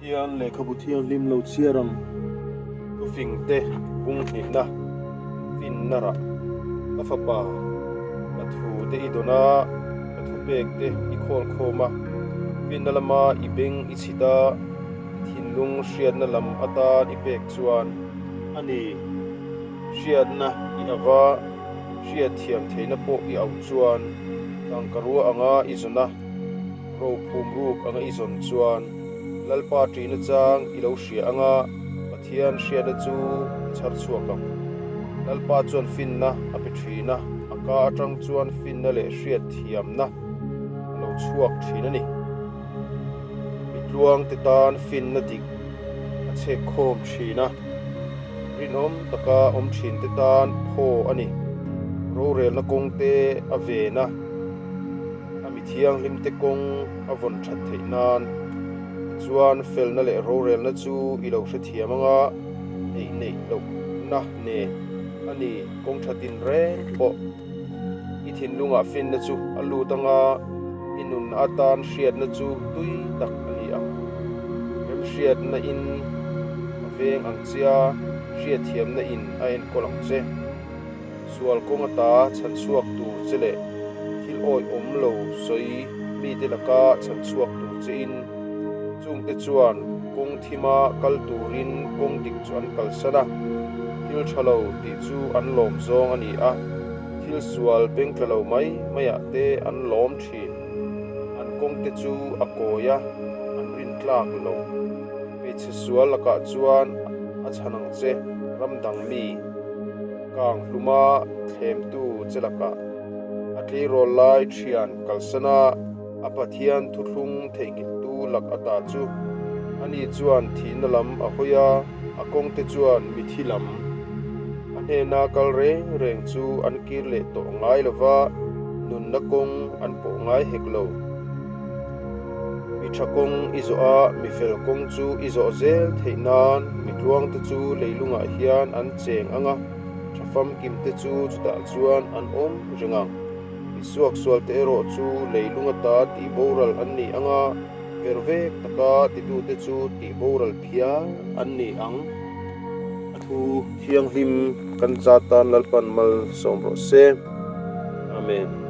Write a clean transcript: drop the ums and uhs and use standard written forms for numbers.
Pathian lehkhabu thianghlim lo chhiar ang. Thufingte bung hnihna finna rah. Ka fapa, ka thute i dawn a, ka thupekte i khawl khawm a, finna lama i beng i chhit a, i thinlung hriatna lam atan i pek chuan a ni. Hriatna i ava hriatthiam theihna pawh i auh chuan tangkarua anga i zawn a, Rophum ruk anga i zawn chuan Lalpa ṭihna chang i lo hria anga Pathian hriatna chu i chhar chhuak ang. Lalpa chuan finna a pe ṭhin a, a ka aṭang chuan finna leh hriatthiamna a lo chhuak ṭhin a ni. Mi tluangte tan finna dik a chhek khawm ṭhin a, rinawm taka awm ṭhinte tan phaw a ni. Rorelna kawngte a ven a. A mi thianghlimte kawng a vawn that theih nan tichuan felna leh rorelna chu i lo hrethiam anga eih neih lohna nen a ni. Kawng tha tin reng pawh i thinlungah finna chu a lut anga i nun atan hriatna chu tui tak a ni ang. Remhriatna in a veng ang che a, hriatthiamna in a enkawl ang che. Sual kawng ata chhan chhuak tur che leh thil awih awm lo sawi mite laka chhan chhuak tur che in, chungte chuan kawng thima kal turin kawng dik chu an kalsan a, thil tha lo tih chu an lawm zawng a ni a, thil sual bengtla lo mai maiah te an lawm thin. An kawngte chu a kawi a, an rintlak lo. Hmeichhe sual lakah chuan a chhan ang che, ram dang mi. Kang hluma thlemtu che lakah a tleirawl lai thian kalsana a Pathian thuthlung theihnghilhtu lak ata chu ani chuan thihna lam a hawi a, a kawngte chuan mithi lam a hnena kal reng reng chu an kir leh tawh ngai lova, nunna kawng an pawh ngai hek lo. Mi tha kawng i zawh a, mi fel kawng chu i zawh zel theih nan mi tluangte chu leilungah hian an cheng ang a, tha famkimte chu chutah chuan an awm reng ang. Mi suaksualte erawh chu leilung ata tih boral an ni ang a, ver vek taka titute chu tih boral phiar an ni ang. A thu thianghlim kan za tan Lalpan malsawm rawh se. Amen.